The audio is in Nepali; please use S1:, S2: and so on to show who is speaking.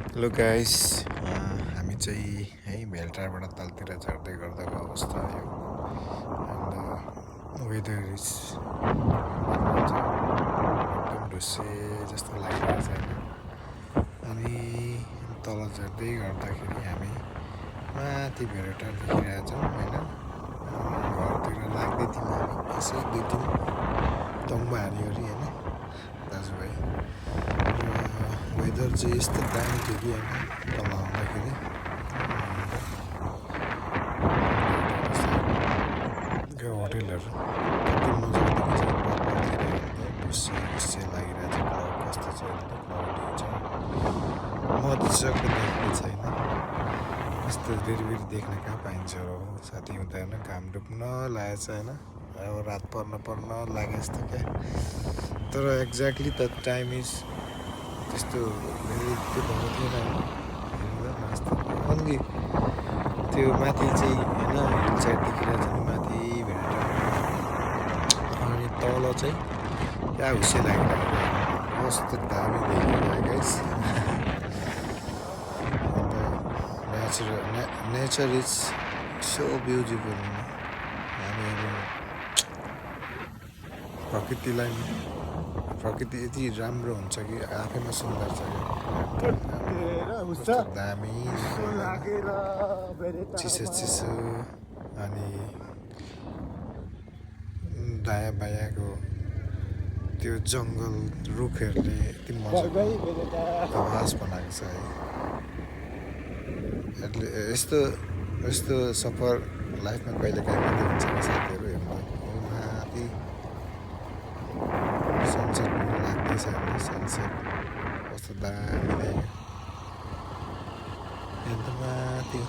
S1: हेलो गाइस हामी चाहिँ है भेलटारबाट तलतिर झर्दै गर्दाको अवस्था यो एन्ड वेदर इज एकदम ढुस्से जस्तो लागिरहेछ होइन अनि तल झर्दै गर्दाखेरि हामी माथि भेलटार देखिरहेछौँ होइन घरतिर लाग्दै थियौँ हामी यसै दुई तिन टङ्बा हारिवरि होइन दाजुभाइ वेदर चाहिँ यस्तो दामी थियो कि होइन तल आउँदाखेरि होटेलहरू कति मजाको देखिन्छ पर्परतिर ढुस्से ढुस्से लागिरहेछ क्लाउड कस्तो छ क्लाउडी छ मजाको देख्ने छैन यस्तो फेरि देख्न कहाँ पाइन्छ हो साथी हुँदैन घाम डुब्न लागेको छ होइन अब रात पर्न लागे जस्तो क्या तर एक्ज्याक्टली द टाइम इज त्यस्तो धेरै त्यो भएको थिएन अन्ली त्यो माथि चाहिँ होइन हिल साइड देखिरहेको छ नि माथि भेल्टा अनि तल चाहिँ क्या हुस्से लागिरहेको कस्तो दामी देखिरहेको गाइस अन्त नेचर इज सो ब्युटिफुल हामीहरू प्रकृति यति राम्रो हुन्छ कि आफैमा सुन्दर छ क्या दामी चिसो अनि दायाँ बायाँको त्यो जङ्गल रुखहरूले यति मजाको आवाज बनाएको छ है यस्तो सफर लाइफमा कहिले काहीँ मात्रै हुन्छ कि साथीहरू हेर्नु माथि सनसेट पनि लाग्दैछ होइन सनसेट कस्तो दामी देख्यो अन्त माथि